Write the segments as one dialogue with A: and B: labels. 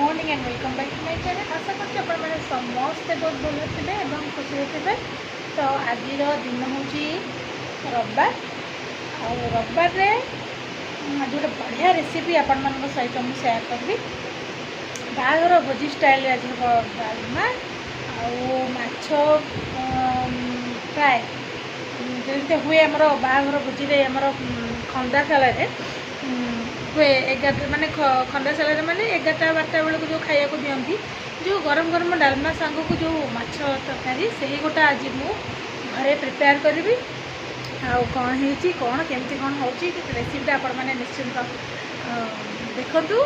A: Morning and welcome back to my channel. ଆଶା କରୁଛି ଆପଣମାନେ ସମସ୍ତେ ବହୁତ ଭଲ ଥିବେ ଏବଂ ଖୁସିରେ ଥିବେ। ତ ଆଜିର ଦିନ ହେଉଛି ରବିବାର ଆଉ ରବିବାରରେ ଆଜି ଗୋଟେ ବଢ଼ିଆ ରେସିପି ଆପଣମାନଙ୍କ ସହିତ ମୁଁ ସେୟାର କରିବି। ବାହାଘର ଭୋଜି ଷ୍ଟାଇଲରେ ଆଜି ହେବ ଡାଲମା ଆଉ ମାଛ ଫ୍ରାଏ। ଯେମିତି ହୁଏ ଆମର ବାହାଘର ଭୋଜିରେ, ଆମର ଖନ୍ଦାଶାଳରେ ହୁଏ 11ଟା, ମାନେ ଖନ୍ଦାଶାଳରେ ମାନେ 11ଟା 12ଟା ବେଳକୁ ଯେଉଁ ଖାଇବାକୁ ଦିଅନ୍ତି, ଯେଉଁ ଗରମ ଗରମ ଡାଲମା ସାଙ୍ଗକୁ ଯେଉଁ ମାଛ ତରକାରୀ, ସେଇ ଗୋଟା ଆଜି ମୁଁ ଘରେ ପ୍ରିପେୟାର କରିବି। ଆଉ କ'ଣ ହେଇଛି, କ'ଣ କେମିତି କ'ଣ ହେଉଛି ରେସିପିଟା, ଆପଣମାନେ ନିଶ୍ଚିନ୍ତ ଦେଖନ୍ତୁ।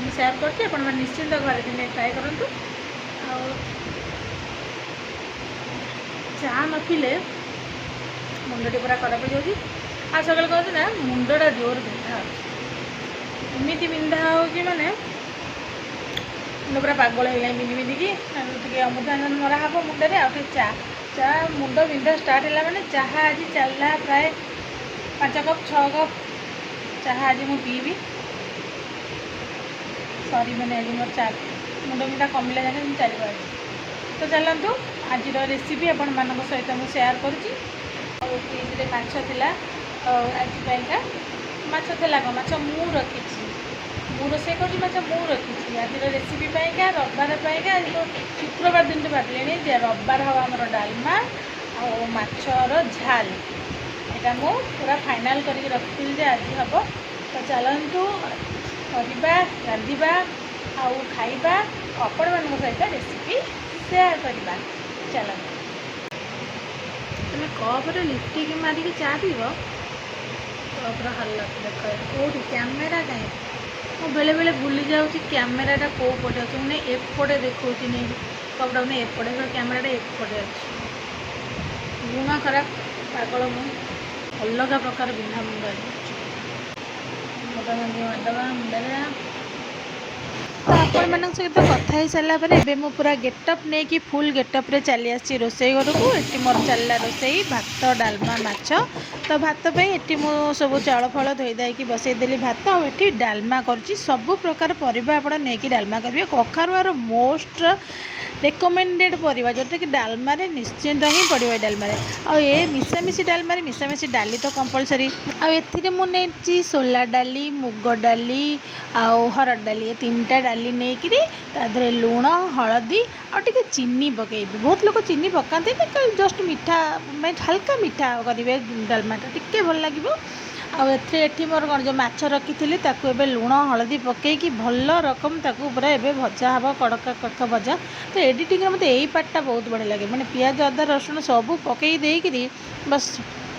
A: ମୁଁ ସେୟାର କରୁଛି, ଆପଣମାନେ ନିଶ୍ଚିନ୍ତ ଘରେ ଦିନେ ଟ୍ରାଏ କରନ୍ତୁ। ଆଉ ଚା ନ ପିଇଲେ ମୁଣ୍ଡଟି ପୁରା ଖରାପ ହେଇଯାଉଛି। ଆଉ ସକାଳେ କ'ଣ ନା ମୁଣ୍ଡଟା ଜୋର ବିନ୍ଧା ହେଉଛି, ଏମିତି ବିନ୍ଧା ହେଉଛି ମାନେ ମୁଣ୍ଡ ପୁରା ପାଗଳ ହେଇଗଲାଣି ବିନ୍ଧି ବିନ୍ଧିକି। ଆଉ ଟିକେ ଅମୃତାଞ୍ଜନ ମରା ହେବ ମୁଣ୍ଡରେ ଆଉ ଟିକେ ଚା। ଚା ମୁଣ୍ଡ ବିନ୍ଧା ଷ୍ଟାର୍ଟ ହେଲା ମାନେ ଚାହା ଆଜି ଚାଲିଲା ପ୍ରାୟ 5 କପ୍ 6 କପ୍ ଚାହା ଆଜି ମୁଁ ପିଇବି। ସରି, ମାନେ ଆଜି ମୋର ଚା ମୁଣ୍ଡ ବିନ୍ଧା କମିଲା ଯାକେ ମୁଁ ଚାଲିବ ଆଜି। ତ ଚାଲନ୍ତୁ, ଆଜିର ରେସିପି ଆପଣମାନଙ୍କ ସହିତ ମୁଁ ସେୟାର କରୁଛି। ଆଉ ଫ୍ରିଜରେ ମାଛ ଥିଲା, ଆଉ ଆଜି ପାଇଁକା ମାଛ ଥିଲା। କ'ଣ ମାଛ ମୁଁ ରଖିଛି, ମୁଁ ରୋଷେଇ କରୁଛି, ମାଛ ମୁଁ ରଖିଛି ଆଜିର ରେସିପି ପାଇଁକା, ରବିବାର ପାଇଁକା। ଆଜି ତ ଶୁକ୍ରବାର ଦିନଠୁ ଭାବିଲେଣି ଯେ ରବିବାର ହେବ ଆମର ଡାଲମା ଆଉ ମାଛର ଝାଲ। ଏଇଟା ମୁଁ ପୁରା ଫାଇନାଲ୍ କରିକି ରଖିଥିଲି ଯେ ଆଜି ହେବ। ତ ଚାଲନ୍ତୁ କରିବା, ରାନ୍ଧିବା ଆଉ ଖାଇବା, ଆପଣମାନଙ୍କ ସହିତ ରେସିପି ସେୟାର କରିବା। ଚାଲନ୍ତୁ। ତୁମେ କପ୍ରେ ଲିପଷ୍ଟିକ୍ ମାରିକି ଚା ପିଇବ, କପ୍ର ହାଲତ ଦେଖ। କେଉଁଠି କ୍ୟାମେରା କାହିଁ? ମୁଁ ବେଳେବେଳେ ଭୁଲି ଯାଉଛି କ୍ୟାମେରାଟା କେଉଁ ପଟେ ଅଛି। ମାନେ ଏପଟେ ଦେଖାଉଛି ନେଇକି କପ୍ଟା, ମାନେ ଏପଟେ କ୍ୟାମେରାଟା ଏପଟେ ଅଛି। ଗୁଣ ଖରାପ, ପାଗଳ ମୁଁ। ଅଲଗା ପ୍ରକାର ବିନ୍ଧା ମୁଣ୍ଡ ଅଛି। ମାରିଦେବା ମୁଣ୍ଡରେ। ତ ଆପଣମାନଙ୍କ ସହିତ କଥା ହେଇସାରିଲା ପରେ ଏବେ ମୁଁ ପୁରା ଗେଟଅପ୍ ନେଇକି, ଫୁଲ୍ ଗେଟଅପ୍ରେ ଚାଲି ଆସିଛି ରୋଷେଇ ଘରକୁ। ଏଠି ମୋର ଚାଲିଲା ରୋଷେଇ, ଭାତ, ଡାଲମା, ମାଛ। ତ ଭାତ ପାଇଁ ଏଠି ମୁଁ ସବୁ ଚାଉଳ ଫାଉଳ ଧୋଇ ଧାଇକି ବସେଇଦେଲି ଭାତ। ଆଉ ଏଠି ଡାଲମା କରୁଛି। ସବୁ ପ୍ରକାର ପରିବା ଆପଣ ନେଇକି ଡାଲମା କରିବେ। କଖାରୁ ଆର ମୋଷ୍ଟ ରେକମେଣ୍ଡେଡ଼ ପରିବା, ଯେଉଁଟାକି ଡାଲମାରେ ନିଶ୍ଚିନ୍ତ ହିଁ ପଡ଼ିବ ଏ ଡାଲମାରେ। ଆଉ ଏ ମିଶାମିଶି ଡାଲମାରେ ମିଶାମିଶି ଡାଲି ତ କମ୍ପଲସରି। ଆଉ ଏଥିରେ ମୁଁ ନେଇଛି ସୋଲା ଡାଲି, ମୁଗ ଡାଲି ଆଉ ହରଡ଼ ଡାଲି। ଏ ତିନିଟା ଡାଲି ନେଇକିରି ତା ଦେହରେ ଲୁଣ, ହଳଦୀ ଆଉ ଟିକେ ଚିନି ପକାଇବି। ବହୁତ ଲୋକ ଚିନି ପକାନ୍ତିନି, ଜଷ୍ଟ ମିଠା ମାନେ ହାଲକା ମିଠା କରିବେ ଡାଲମାଟା, ଟିକେ ଭଲ ଲାଗିବ। ଆଉ ଏଥିରେ ଏଠି ମୋର କ'ଣ ଯେଉଁ ମାଛ ରଖିଥିଲି, ତାକୁ ଏବେ ଲୁଣ ହଳଦୀ ପକାଇକି ଭଲ ରକମ ତାକୁ ପୁରା ଏବେ ଭଜା ହେବ, କଡ଼କା କଡ଼କା ଭଜା। ତ ଏଡ଼ିଟିଂରେ ମୋତେ ଏଇ ପାର୍ଟଟା ବହୁତ ବଢ଼ିଆ ଲାଗେ। ମାନେ ପିଆଜ, ଅଦା, ରସୁଣ ସବୁ ପକାଇ ଦେଇକିରି ବାସ୍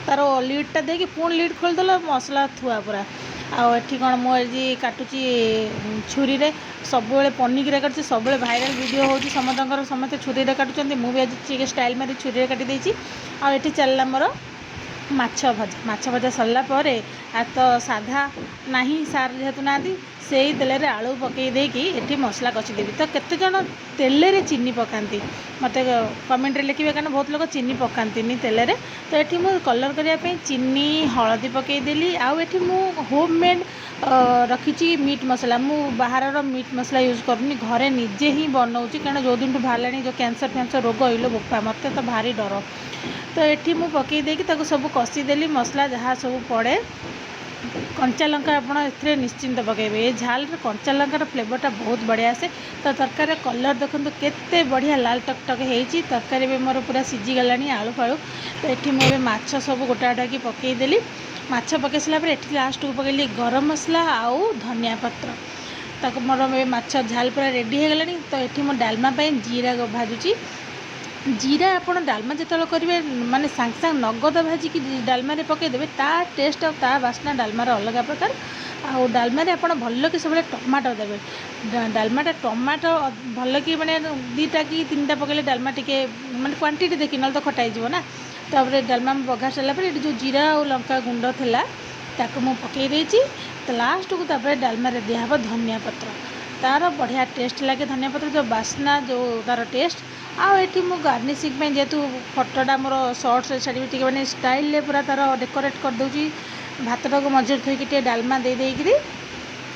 A: ତାର ଲିଡ଼୍ଟା ଦେଇକି ପୁଣି ଲିଡ଼୍ ଖୋଲିଦେଲ, ମସଲା ଥୁଆ ପୁରା। ଆଉ ଏଠି କ'ଣ ମୁଁ ଆଜି କାଟୁଛି ଛୁରୀରେ। ସବୁବେଳେ ପନିକିରେ କାଟୁଛି, ସବୁବେଳେ ଭାଇରାଲ୍ ଭିଡ଼ିଓ ହେଉଛି ସମସ୍ତଙ୍କର, ସମସ୍ତେ ଛୁରୀରେ କାଟୁଛନ୍ତି। ମୁଁ ବି ଆଜି ଟିକେ ଷ୍ଟାଇଲ୍ ମାରି ଛୁରୀରେ କାଟି ଦେଇଛି। ଆଉ ଏଠି ଚାଲିଲା ମୋର ମାଛ ଭଜା। ମାଛ ଭଜା ସରିଲା ପରେ, ଆଉ ତ ସାଧା ନାହିଁ, ସାର୍ ଯେହେତୁ ନାହାନ୍ତି, ସେଇ ତେଲରେ ଆଳୁ ପକାଇ ଦେଇକି ଏଠି ମସଲା କଷିଦେବି। ତ କେତେଜଣ ତେଲରେ ଚିନି ପକାନ୍ତି, ମୋତେ କମେଣ୍ଟରେ ଲେଖିବେ, କାରଣ ବହୁତ ଲୋକ ଚିନି ପକାନ୍ତିନି ତେଲରେ। ତ ଏଠି ମୁଁ କଲର୍ କରିବା ପାଇଁ ଚିନି, ହଳଦୀ ପକାଇଦେଲି। ଆଉ ଏଠି ମୁଁ ହୋମ୍ ମେଡ଼୍ ରଖିଛି ମିଟ୍ ମସଲା। ମୁଁ ବାହାରର ମିଟ୍ ମସଲା ୟୁଜ୍ କରୁନି, ଘରେ ନିଜେ ହିଁ ବନଉଛି, କାରଣ ଯେଉଁ ଦିନଠୁ ବାହାରିଲାଣି ଯେଉଁ କ୍ୟାନ୍ସର ଫ୍ୟାନ୍ସର ରୋଗ, ଇଲୋ ବୋପା, ମୋତେ ତ ଭାରି ଡର। ତ ଏଠି ମୁଁ ପକାଇ ଦେଇକି ତାକୁ ସବୁ କଷିଦେଲି, ମସଲା ଯାହା ସବୁ ପଡ଼େ। କଞ୍ଚା ଲଙ୍କା ଆପଣ ଏଥିରେ ନିଶ୍ଚିନ୍ତ ପକାଇବେ। ଏ ଝାଲରେ କଞ୍ଚା ଲଙ୍କାର ଫ୍ଲେଭରଟା ବହୁତ ବଢ଼ିଆ ଆସେ। ତ ତରକାରୀର କଲର୍ ଦେଖନ୍ତୁ, କେତେ ବଢ଼ିଆ ଲାଲ ଟକ୍ ଟକ୍ ହେଇଛି। ତରକାରୀ ବି ମୋର ପୁରା ସିଝିଗଲାଣି, ଆଳୁ ଫାଳୁ। ତ ଏଠି ମୁଁ ଏବେ ମାଛ ସବୁ ଗୋଟା ଗୋଟା ପକାଇଦେଲି। ମାଛ ପକାଇ ସାରିଲା ପରେ ଏଠି ଲାଷ୍ଟକୁ ପକାଇଲି ଗରମ ମସଲା ଆଉ ଧନିଆ ପତ୍ର। ତାକୁ ମୋର ଏବେ ମାଛ ଝାଲ ପୁରା ରେଡ଼ି ହେଇଗଲାଣି। ତ ଏଠି ମୁଁ ଡାଲମା ପାଇଁ ଜିରା ଭାଜୁଛି। ଜିରା ଆପଣ ଡାଲମା ଯେତେବେଳେ କରିବେ, ମାନେ ସାଙ୍ଗେ ସାଙ୍ଗେ ନଗଦ ଭାଜିକି ଡାଲମାରେ ପକାଇଦେବେ, ତା ଟେଷ୍ଟ ଆଉ ତା ବାସ୍ନା ଡାଲମାର ଅଲଗା ପ୍ରକାର। ଆଉ ଡାଲମାରେ ଆପଣ ଭଲକି ସବୁବେଳେ ଟମାଟୋ ଦେବେ। ଡାଲମାଟା ଟମାଟୋ ଭଲକି ମାନେ 2ଟା କି 3ଟା ପକାଇଲେ ଡାଲମା ଟିକେ ମାନେ କ୍ୱାଣ୍ଟିଟି ଦେଖି, ନହେଲେ ତ ଖଟା ହେଇଯିବ ନା। ତାପରେ ଡାଲମା ବଘାରି ସାରିଲା ପରେ ଏଠି ଯେଉଁ ଜିରା ଆଉ ଲଙ୍କା ଗୁଣ୍ଡ ଥିଲା, ତାକୁ ମୁଁ ପକାଇ ଦେଇଛି। ତ ଲାଷ୍ଟକୁ ତାପରେ ଡାଲମାରେ ଦିଆହେବ ଧନିଆ ପତ୍ର। ତା'ର ବଢ଼ିଆ ଟେଷ୍ଟ ଲାଗେ ଧନିଆ ପତ୍ର, ଯେଉଁ ବାସ୍ନା, ଯେଉଁ ତା'ର ଟେଷ୍ଟ। ଆଉ ଏଠି ମୁଁ ଗାର୍ନିସିଂ ପାଇଁ, ଯେହେତୁ ଫଟୋଟା ମୋର ସର୍ଟସରେ ଛାଡ଼ିବି, ଟିକେ ମାନେ ଷ୍ଟାଇଲରେ ପୁରା ତା'ର ଡେକୋରେଟ୍ କରିଦେଉଛି। ଭାତଟାକୁ ମଝିରେ ଥୋଇକି ଟିକେ ଡାଲମା ଦେଇ ଦେଇକିରି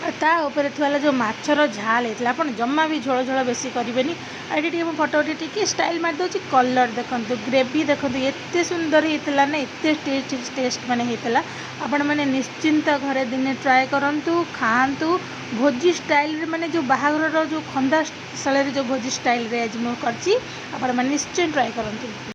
A: ଆଉ ତା ଉପରେ ଥୁଆ ହେଲା ଯେଉଁ ମାଛର ଝାଲ ହେଇଥିଲା। ଆପଣ ଜମା ବି ଝୋଳ ଝୋଳ ବେଶୀ କରିବେନି। ଆଉ ଏଠି ଟିକେ ମୁଁ ଫଟୋ ଉଠେଇ ଟିକେ ଷ୍ଟାଇଲ୍ ମାରିଦେଉଛି। କଲର୍ ଦେଖନ୍ତୁ, ଗ୍ରେଭି ଦେଖନ୍ତୁ, ଏତେ ସୁନ୍ଦର ହେଇଥିଲା ନା, ଏତେ ଟେଷ୍ଟ ଟେଷ୍ଟ ମାନେ ହେଇଥିଲା। ଆପଣମାନେ ନିଶ୍ଚିନ୍ତ ଘରେ ଦିନେ ଟ୍ରାଏ କରନ୍ତୁ, ଖାଆନ୍ତୁ। ଭୋଜି ଷ୍ଟାଇଲ୍ରେ, ମାନେ ଯେଉଁ ବାହାଘରର ଯେଉଁ ଖନ୍ଦା ଶୈଳୀରେ ଯେଉଁ ଭୋଜି ଷ୍ଟାଇଲ୍ରେ ଆଜି ମୁଁ କରିଛି, ଆପଣମାନେ ନିଶ୍ଚୟ ଟ୍ରାଏ କରନ୍ତୁ।